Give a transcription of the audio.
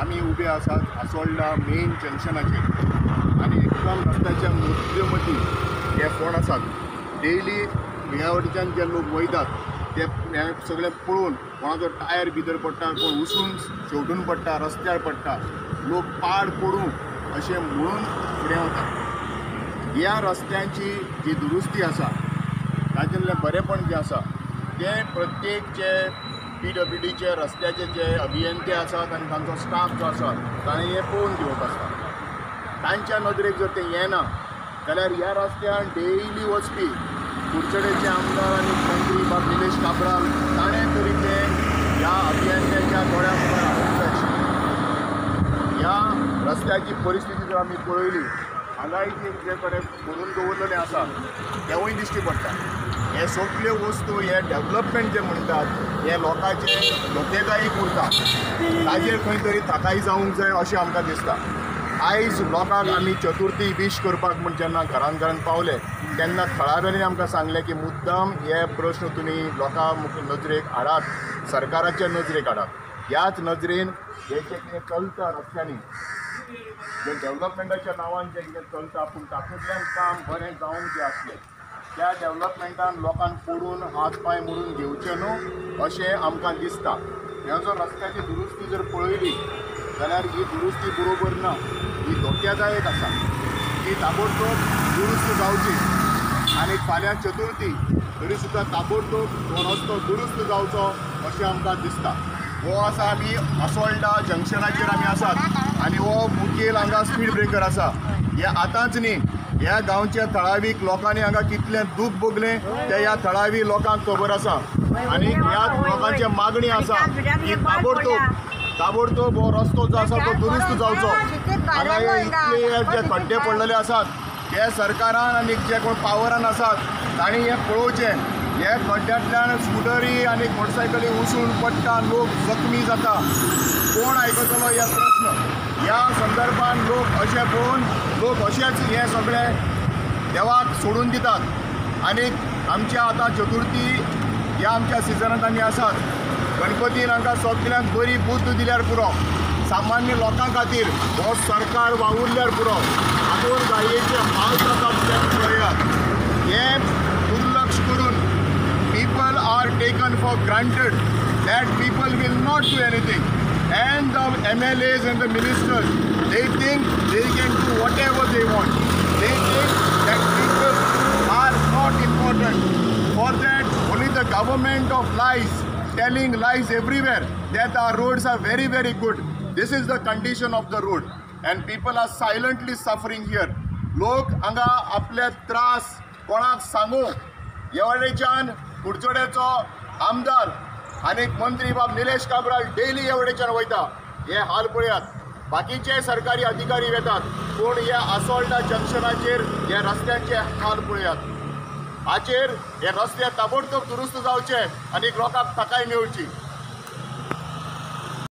आमी उबे आसात आसोल्डा मेन जंक्शनाचेर आनी एकदम रस्त्याच्या मध्यमती हे फोंड आसात. डेली ह्या वटेच्यान जे लोक वयतात ते हे सगळे पळोवन कोणाचो टायर भितर पडटा, कोण उसळून शेवटून पडटा, रस्त्यार पडटा, लोक पाड पडूं अशें म्हणून फुडें वतात. ह्या रस्त्यांची जी दुरुस्ती आसा ताचें बरेंपण जें आसा तें प्रत्येक जे पीडब्ल्यूडीचे रस्त्याचे जे अभियंते आसात आनी तांचो स्टाफ जो आसा ताणें हें पळोवन घेवप आसता. तांच्या नदरेक जर तें येना जाल्यार ह्या रस्त्यान डेली वचपी कुडचडेचे आमदार आनी मंत्री बाब निलेश काब्राल ताणें तरी तें ह्या अभियंत्याच्या दोळ्या मुखार हाडूंक जाय आशिल्लें. ह्या रस्त्याची परिस्थिती जर आमी पळयली हांगाय जे कडेन करून दवरलेलें आसा तेंवूय दिश्टी पडटा. हे सगल्यो वस्तू हे डेवलपमेंट जे म्हणटात हे लोकांचे धोकेदायक उरता, ताजेर खंय तरी थाकाय जावंक जाय अशें आमकां दिसता. आयज लोकांक आमी चतुर्थी वीश करपाक म्हूण जेन्ना घरान घरान पावले तेन्ना थळाव्यांनी आमकां सांगलें की मुद्दाम हे प्रश्न तुमी लोकां नजरेक हाडात, सरकाराच्या नजरेक हाडात. ह्याच नजरेन हें जें कितें चलता रस्त्यांनी, जें डेवलपमेंटाच्या नांवान जें कितें चलता पूण तातूंतल्यान काम बरें जावंक जाय आसलें त्या डेवलपमेंटान लोकांक पडून हात पांय मोडून घेवचे न्हू अशें आमकां दिसता. ह्या जर रस्त्याची दुरुस्ती जर पळयली जाल्यार ही दुरुस्ती बरोबर ना, ही धोक्यादायक आसा. ही ताबडतोब दुरुस्त जावची आनी फाल्यां चतुर्थी तरी सुद्दां ताबडतोब हो रस्तो दुरुस्त जावचो अशें आमकां दिसता. हो आसा आमी आसोल्डा जंक्शनाचेर आमी आसात आनी हो मुखेल हांगा स्पीड ब्रेकर आसा. हे आतांच न्ही, ह्या गांवच्या थळावीक लोकांनी हांगा कितलें दूख भोगलें तें ह्या थळावी लोकांक खबर आसा आनी ह्या लोकांची मागणी आसा की ताबडतोब हो रस्तो जो आसा तो दुरुस्त जावचो. हांगा हे इतले जे खड्डे पडलेले आसात हे सरकारान आनी जे कोण पावरान आसात तांणी हें पळोवचें. हे खड्ड्यांतल्यान स्कुटरी आनी मोटरसायकली उसळून पडटा, लोक जखमी जाता. कोण आयकतलो हे प्रश्न? ह्या संदर्भान लोक अशें पळोवन लोक अशेंच हें सगळें देवाक सोडून दितात. आनी आमच्या आतां चतुर्थी ह्या आमच्या सिजनांत आमी आसात. गणपतीन हांकां सगल्यांक बरी बुद्द दिल्यार पुरो, सामान्य लोकां खातीर हो सरकार वावुरल्यार पुरो. आपूण गाडयेचे हाल जाता तें पळयात. हें दुर्लक्ष करून people are taken for granted that people will not do anything, and the MLAs and the ministers, they think they can do whatever they want. They think that people are not important. For that, only the government of lies, telling lies everywhere that our roads are very, very good. This is the condition of the road and people are silently suffering here. लोक हांगा आपले त्रास कोणाक सांगू? हे कुडचड्याचो आमदार आनी मंत्री बाब निलेश काब्राल डेली हे वटेच्यान वयता, हे हाल पळयात. बाकीचे सरकारी अधिकारी वेतात पूण ह्या आसोल्डा जंक्शनाचेर हे रस्त्यांचे हाल पळयात. हाचेर हे रस्ते ताबडतोब दुरुस्त जावचे आनी लोकांक थाकाय मेळची.